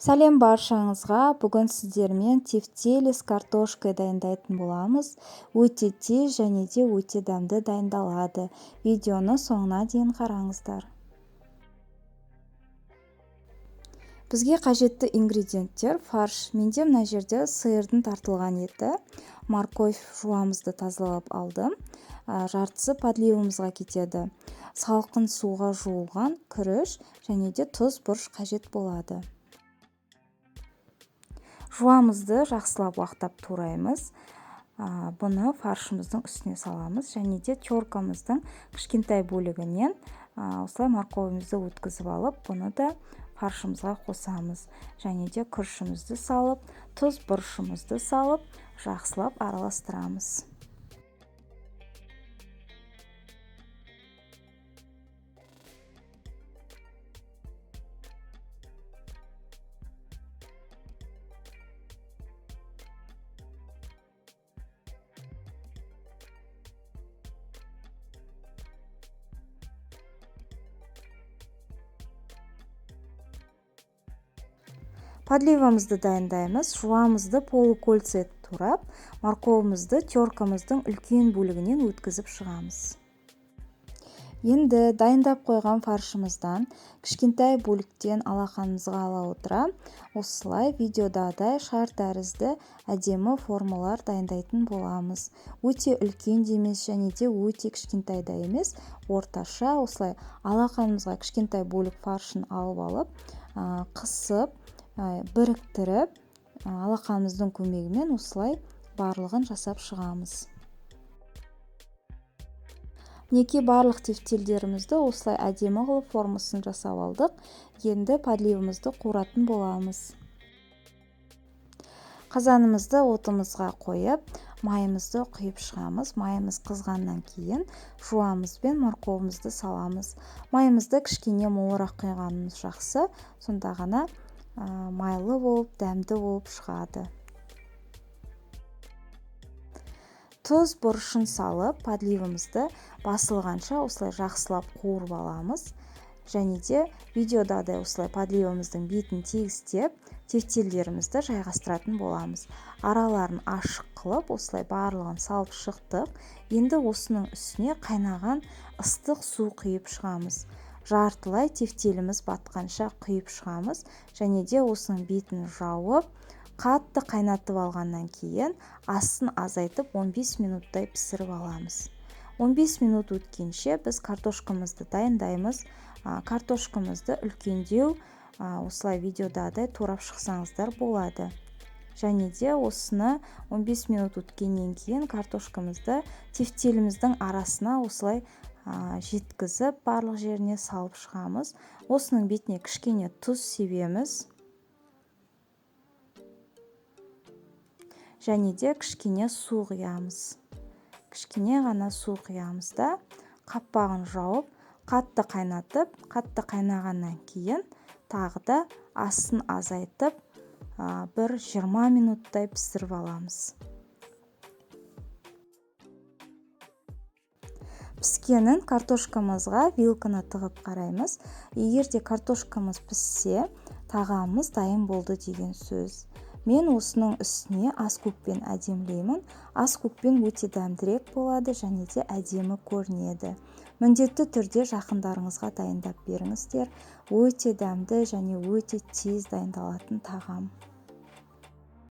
Сәлем баршаңызға! Бүгін сіздермен тефтели с картошкой дайындайтын боламыз. Өте тез және де өте дәмді дайындалады. Видеоны соңына дейін қараңыздар. Бізге қажетті ингредиенттер: фарш. Менде мына жерде сиырдың тартылған еті, морковь жуамызды тазалап алдым. Жартысы подливымызға кетеді. Салқын суға жуылған күріш және де тұз, бұрыш қажет болады. Жуамызды жақсылап уақтап тураймыз. Бұны фаршымыздың үстіне саламыз және де теркамыздың кішкентай бөлігінен осылай морковімізді өткізіп алып, бұны да фаршымызға қосамыз. Және де күрішімізді салып, тұз, бұрышымызды салып, жақсылап араластырамыз. Подливамызды дайындаймыз. Жуамызды полукольца етіп турап, морковымызды теркамыздың үлкен бөлігінен өткізіп шығамыз. Енді дайындап қойған фаршымыздан кішкентай бөліктен алақанымызға ала отыра, осылай видеодағыдай шар тәрізді әдемі формалар дайындайтын боламыз. Өте үлкен де емес және де өте кішкентай да емес, орташа осылай алақанымызға кішкентай бөлік фаршын алып алып, қысып, біріктіріп, алақанымыздың көмегімен осылай барлығын жасап шығамыз. Мінекей, барлық тефтелдерімізді осылай әдемі қылып формасын жасап алдық. Енді подливымызды қуыратын боламыз. Қазанымызды отымызға қойып, майымызды құйып шығамыз. Майымыз қызғаннан кейін жуамыз бен морковымызды саламыз. Майымызды кішкене молырақ құйғанымыз жақсы, сонда ғана майлы болып, дәмді болып шығады. Тұз, бұрышын салып, подливымызды басылғанша осылай жақсылап қуырып аламыз. Және де видеодағыдай осылай подливымыздың бетін тегістеп, тефтелдерімізді жайғастыратын боламыз. Араларын ашық қылып, осылай барлығын салып шықтық. Енді осының үстіне қайнаған ыстық су құйып шығамыз. Жартылай тефтеліміз батқанша құйып шығамыз. Және де осының бетін жауып, қатты қайнатып алғаннан кейін астын азайтып 15 минуттай пісіріп аламыз. 15 минут өткенше біз картошкамызды дайындаймыз. Картошкамызды үлкендеу, осылай видеодағыдай турап шықсаңыздар болады. Және де осыны 15 минут өткеннен кейін картошкамызды тефтеліміздің арасына осылай жеткізіп, барлық жеріне салып шығамыз. Осының бетіне кішкене тұз себеміз. Және де кішкене су құямыз. Кішкене ғана су құямыз да, қаппағын жауып, қатты қайнатып, қатты қайнағаннан кейін тағы да астын азайтып, бір 20 минуттай пісіріп аламыз. Піскенін картошкамызға вилканы тығып қараймыз. Егер де картошкамыз піссе, тағамымыз дайын болды деген сөз. Мен осының үстіне аскөкпен әдемілеймін. Аскөкпен өте дәмдірек болады және де әдемі көрінеді. Міндетті түрде жақындарыңызға дайындап беріңіздер. Өте дәмді және өте тез дайындалатын тағам.